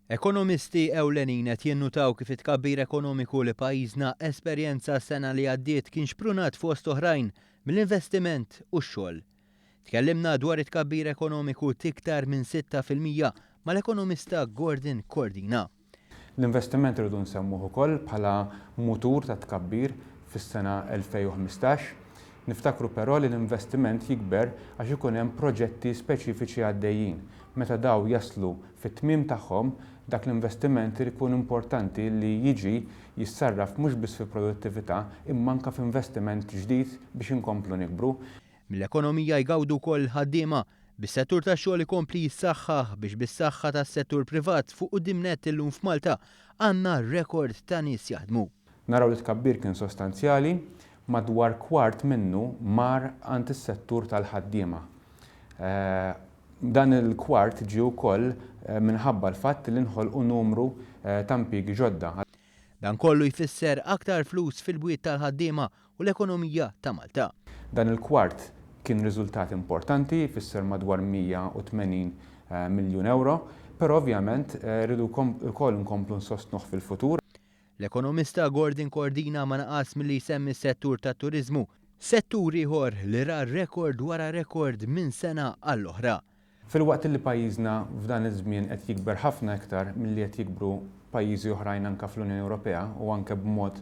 Ekonomisti ewlenin qed jinnutaw kif it-tkabbir ekonomiku li pajjiżna esperjenza s-sena li għaddiet kien xprunat fost oħrajn mill-investiment u x-xogħol. Tkellimna dwar it-tkabbir ekonomiku t'iktar minn 6% mal-ekonomista Gordon Cordina. L-investiment irridu nsemmuh ukoll bħala mutur ta' tkabbir fis-sena 2015. Niftakru però li l-investiment jikber għax ikun hemm proġetti speċifiċi għaddejjin. Meta daw jaslu fit-tmiem tagħhom, dak l-investiment irid ikun importanti li jiġi jissarraf mhux biss fi produttività imma anke f'investiment ġdid biex inkomplu nikbru. Mill-ekonomija jgawdu wkoll il-ħaddiema, bis-settur tax-xogħol ikompli jissaħħaħ biex bis-saħħa tas-settur privat fuq quddiem nett illum f'Malta għandna rekord ta' nies jaħdmu. Naraw li t-tkabbir kien sostanzjali, madwar kwart minnu mar għand is-settur tal-ħaddiema. Dan il-kwart ġie wkoll minħabba l-fatt li nħolqu numru ta' impjiegi ġodda. Dan kollu jfisser aktar flus fil-bwiet tal-ħaddiema u l-ekonomija ta' Malta. Dan il-kwart kien riżultat importanti, jfisser madwar 180 miljun ewro, però ovvjament rridu wkoll nkomplu nsostnuh fil-futur. L-ekonomista Gordon Cordina ma naqas milli jsemmi s-settur tat-turiżmu, settur ieħor li ra rekord wara rekord minn sena għall-oħra. Filwaqt li pajjiżna f'dan iż-żmien qed jikber ħafna iktar milli qed jikbru pajjiżi oħrajn anke fl-Unjoni Ewropea u anke b'mod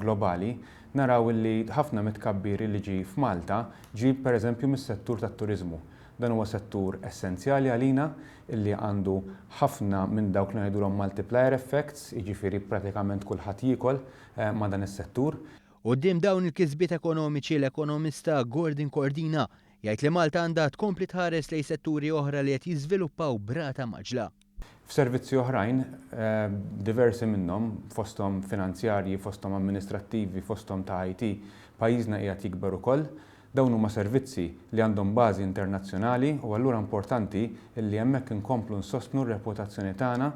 globali, naraw li ħafna mit-tkabbir li ġie f'Malta ġie pereżempju mis-settur tat-turiżmu. Dan huwa settur essenzjali għalina illi għandu ħafna minn dawk li ngħidulhom multiplier effects, jiġifieri pratikament kulħadd jiekol ma' dan is-settur. Quddiem dawn il-kisbiet ekonomiċi l-ekonomista Gordon Cordina jgħid li Malta għandha tkompli tħares lejn setturi oħra li qed jiżviluppaw b'rata mgħaġġla. F'servizzi oħrajn, diversi minnhom, fosthom finanzjarji, fosthom amministrattivi, fosthom ta' IT, pajjiżna qiegħed jikber ukoll. Dawn huma servizzi li għandhom bażi internazzjonali u allura importanti li hemmhekk inkomplu nsostnu r-reputazzjoni tagħna.